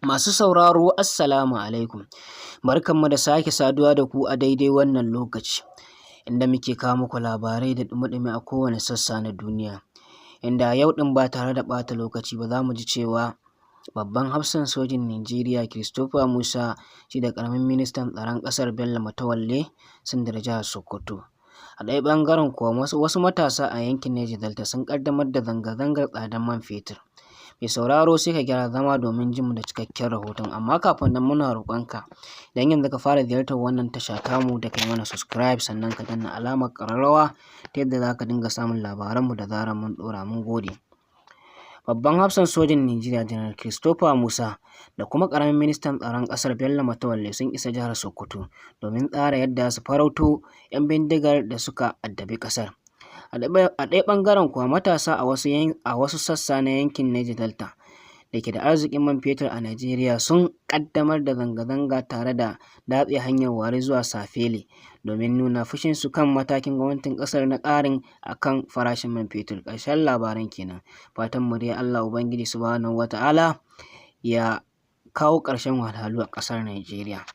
Masu sauraro, Assalamu alaikum. Barkanmu da sake saduwa da ku a daidai wannan lokaci, inda muke kawo muku labarai da ɗumi-ɗumi a kowane sassa na duniya. Inda a yau ɗin, ba tare da ɓata lokaci ba, za mu ji cewa babban hafsan sojin Najeriya Christopher Musa shi da ƙaramin ministan tsaron ƙasar Bello Matawalle sun dira jihar Sokoto. A ɗaya ɓangaren kuwa, wasu matasa a yankin Niger Delta sun ƙaddamar da zanga-zangar tsadar man fetur. Mai sauraro, sai ka gyara zama domin jin mu da cikakken rahoton, amma kafin nan muna roƙonka, idan yanzu ka fara ziyartar wannan tasha tamu, da kai mana subscribe, sannan ka danna alamar ƙararrawa ta yadda za ka dinga samun labaranmu da zarar mun ɗora. Mun gode. Babban hafsan sojin Najeriya Janar Christopher Musa da kuma ƙaramin ministan tsaron ƙasar Bello Matawalle sun isa jihar Sokoto domin tsara yadda su farauto 'yan bindigar da suka addabi ƙasar. A ɗaya ɓangaren kuwa, matasa a wasu sassa na yankin Niger Delta da ke da arzikin man fetur a Najeriya sun ƙaddamar da zanga-zanga tare da datse hanyar Warri zuwa Sapele domin nuna fushinsu kan matakin gwamnatin ƙasar na ƙarin a kan farashin man fetur. Ƙarshen labaran kenan. Fatanmu dai Allah Ubangiji Subhanahu wa Ta'ala ya kawo ƙarshen wahalhalu a ƙasar Najeriya.